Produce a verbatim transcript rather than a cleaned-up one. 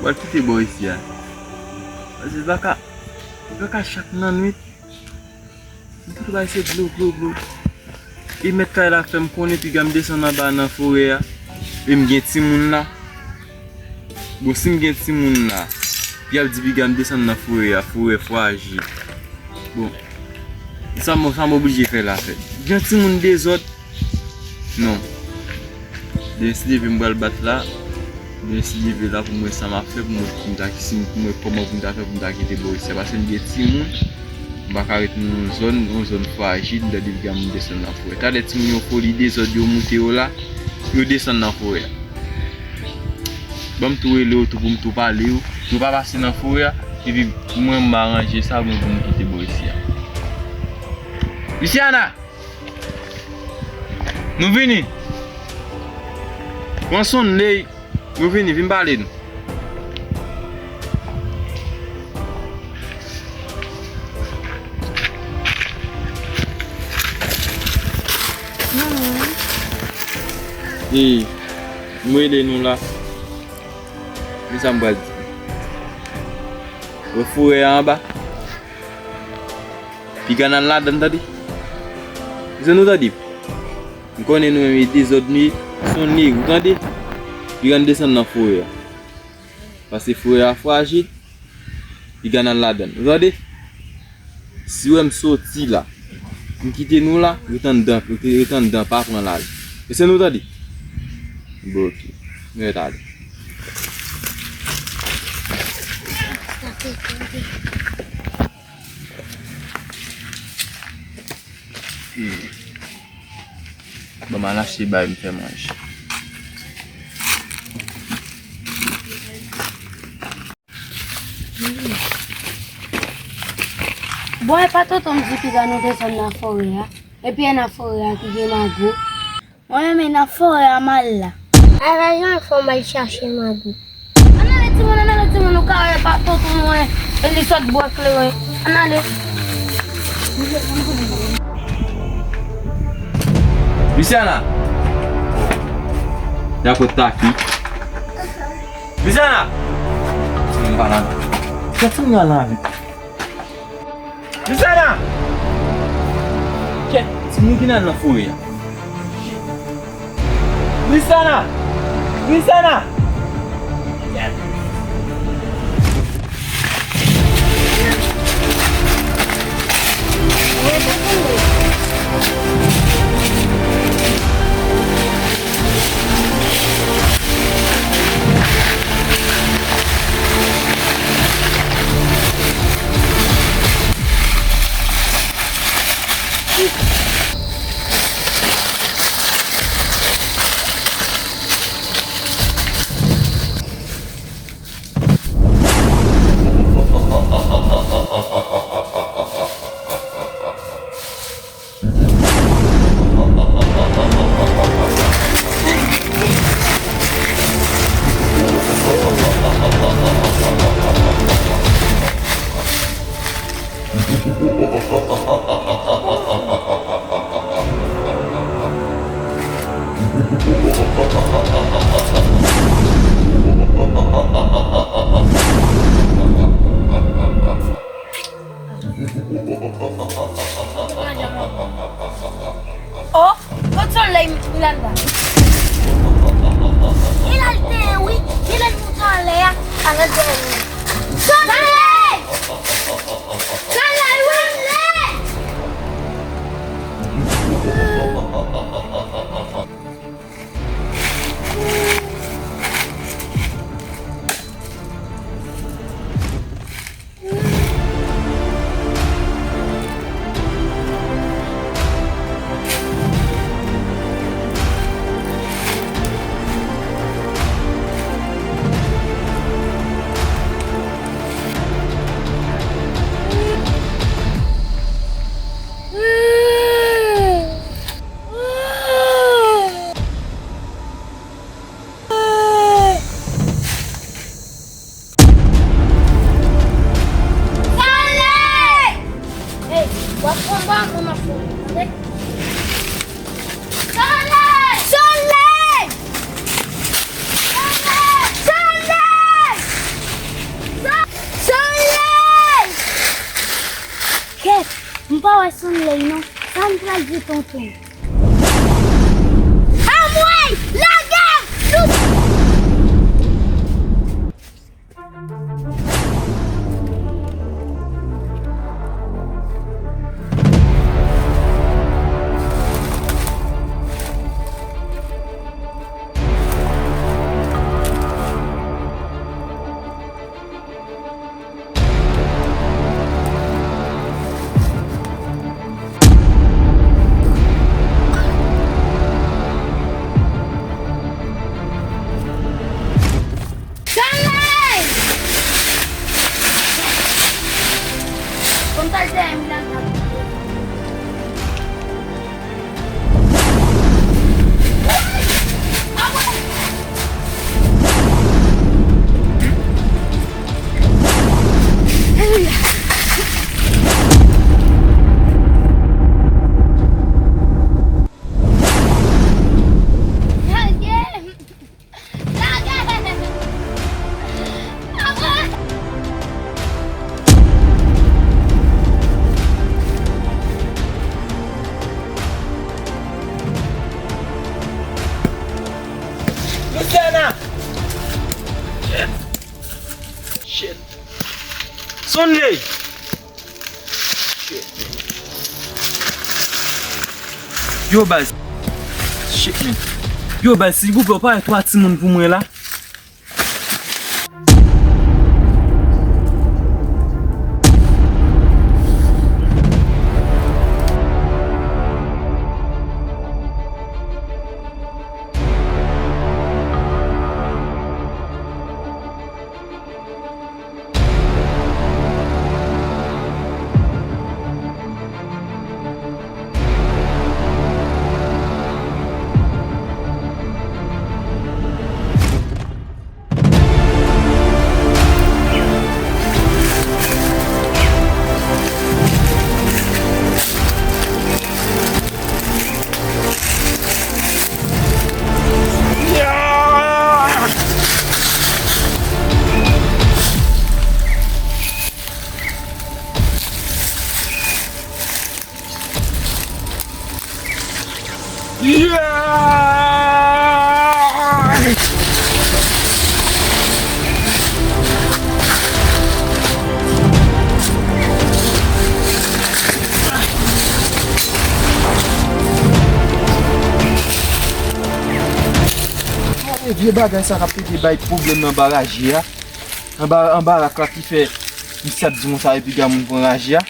Al kite bò isi a. Paske baka, baka chak nan nwit, m tout bay se dlo, dlo, dlo. E mèt kay la fè m konnen piga m desann anba nan forè a. E m gen timoun la. Bon, si m gen timoun la, y ap di piga m desann nan forè a, forè frajil. Bon, sa m, sa m oblije fè la fèt. Gen timoun dezòd. Non. Demen si Dye vle m pral bat la. Demen si Dye vle la pou m wè sa m ap fè, pou m wè pou m ta, si m, pou m wè kòman pou m ta fè pou m ta kite bò isi a. Paske m gen timoun, m pa ka ret nan yon zòn, yon zòn frajil, m ta di piga m desann nan forè. Talè timoun yo foli dezòd, yo moute yo la, yo desann nan forè a. Ban m tou rele yo tou pou m tou pale yo. Yo pa pase nan forè a, epi mwen m aranje sa mwen pou m kite bò isi a. Luciana! Nou vini! Pran Sonley, nou vini, vin pale nou. E, m rele nou la. Men sa m pral di. Wè forè a anba. Piga n al ladan, tande. Èske nou tande? M konnen nou menm e dezòd nou ye. Sonley, ou tande? Piga n desann nan forè a. Paske forè a frajil. Piga n al ladan. Ou tande? Si w wè m soti la, m kite nou la, ret anndan, ret, ret anndan, pa pran lari. Èske nou tande? Bon, oke. Nou ret ale. Hmm. Ban m al achte bay m fè manje. Bon, e pa tonton m di piga nou desann nan forè a. Epi e nan forè a ki gen magwo. Mwen menm e nan forè a m al la. Ala jan fò m al chache magwo. Ann ale timoun, ann ale timoun, nou ka wè pa tonton nou e, e li sot bwè kleren. Ann ale. Luciana! Dapre Taki. Luciana! Timoun pa la. Kèt timoun nan la vit. Luciana! Kèt timoun ki nan, nan forè a. Luciana! Luciana! Oh, kot Sonley, Milanda? Milanda te ye wi. Milanda moute anlè a. Anlè dèyè nou. Sonley! Sonley, wi! Sonley! Hey, w ap pran bal, mwen m ap pran, tande? Sonley! Sonley! Sonley! Sonley! M pa wè Sonley non. Sa m pral di tonton? Anmwey! Lage! Nou Stanley! Konn sa l te menm la. Luciana! Shit. Sonley! Shit, man. Yo, baz. Shit, man. Yo, baz, silvouplè, ou pa wè twa timoun pou mwen la? Gade vye bagay sa k ap pede bay pwoblèm nan anba raje a. Anba, anba rak la ki fè misye ap di konsa epi gen moun pran raje a.